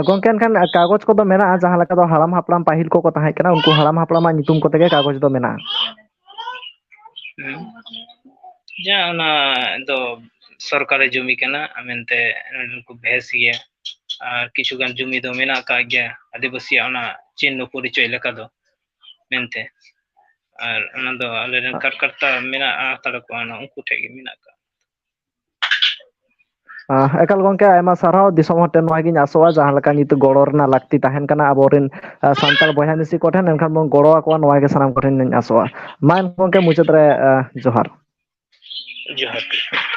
ᱜᱚᱝᱠᱮ, ᱮᱱᱠᱷᱟᱱ ᱠᱟᱜᱚᱡᱽ ᱠᱚᱫᱚ ᱢᱮᱱᱟᱜᱼᱟ, ᱡᱟᱦᱟᱸ ᱞᱮᱠᱟ ᱫᱚ ᱦᱟᱲᱟᱢ ᱦᱟᱯᱲᱟᱢ ᱯᱟᱹᱦᱤᱞ ᱠᱚᱠᱚ ᱛᱟᱦᱮᱸ ᱠᱟᱱᱟ, ᱩᱱᱠᱩ ᱦᱟᱲᱟᱢ ᱦᱟᱯᱲᱟᱢᱟᱜ ᱧᱩᱛᱩᱢ ᱠᱚᱛᱮ ᱜᱮ ᱠᱟᱜᱚᱡᱽ ᱫᱚ ᱢᱮᱱᱟᱜᱼᱟ᱾ ᱦᱩᱸ᱾ ᱡᱟ ᱚᱱᱟ ᱫᱚ ᱥᱚᱨᱠᱟᱨᱤ ᱡᱚᱢᱤ ᱠᱟᱱᱟ ᱢᱮᱱᱛᱮ ᱱᱚᱰᱮᱱ ᱠᱚ ᱵᱷᱮᱥ ᱜᱮᱭᱟ᱾ ᱟᱨ ᱠᱤᱪᱷᱩ ᱜᱟᱱ ᱡᱚᱢᱤ ᱫᱚ ᱢᱮᱱᱟᱜ ᱟᱠᱟᱫ ᱜᱮᱭᱟ ᱟᱹᱫᱤᱵᱟᱹᱥᱤᱭᱟᱜ ᱚᱱᱟ ᱪᱤᱱᱦᱚ ᱯᱚᱨᱤᱪᱚᱭ ᱞᱮᱠᱟ ᱫᱚ ᱢᱮᱱᱛᱮ᱾ ᱟᱨ ᱚᱱᱟ ᱫᱚ ᱟᱞᱮᱨᱮᱱ ᱠᱟᱨᱠᱟᱨᱛᱟ ᱢᱮᱱᱟᱜ ᱦᱟᱛᱟᱲ ᱠᱚᱣᱟ, ᱚᱱᱟ ᱩᱱᱠᱩ ᱴᱷᱮᱡ ᱜᱮ ᱢᱮᱱᱟᱜ ᱟᱠᱟᱫ᱾ ᱟᱦ, ᱮᱠᱟᱞ ᱜᱚᱝᱠᱮ, ᱟᱭᱢᱟ ᱥᱟᱨᱦᱟᱣ᱾ ᱫᱤᱥᱚᱢ ᱦᱚᱲ ᱴᱷᱮᱱ ᱱᱚᱣᱟ ᱜᱤᱧ ᱟᱥᱚᱜᱼᱟ, ᱡᱟᱦᱟᱸ ᱞᱮᱠᱟ ᱱᱤᱛ ᱜᱚᱲᱚ ᱨᱮᱱᱟᱜ ᱞᱟᱹᱠᱛᱤ ᱛᱟᱦᱮᱱ ᱠᱟᱱᱟ ᱟᱵᱚᱨᱮᱱ, ᱟᱦ, ᱥᱟᱱᱛᱟᱲ ᱵᱚᱭᱦᱟ ᱢᱤᱥᱤ ᱠᱚ ᱴᱷᱮᱱ, ᱮᱱᱠᱷᱟᱱ ᱵᱚᱱ ᱜᱚᱲᱚ ᱟᱠᱚᱣᱟ, ᱱᱚᱣᱟ ᱜᱮ ᱥᱟᱱᱟᱢ ᱠᱚᱴᱷᱮᱱ ᱤᱧ ᱟᱥᱚᱜᱼᱟ᱾ ᱢᱟ ᱮᱱᱠᱷᱟᱱ ᱜᱚᱝᱠᱮ, ᱢᱩᱪᱟᱹᱫ ᱨᱮ, ᱟᱦ, ᱡᱚᱦᱟᱨ᱾ ᱡᱚᱦᱟᱨ᱾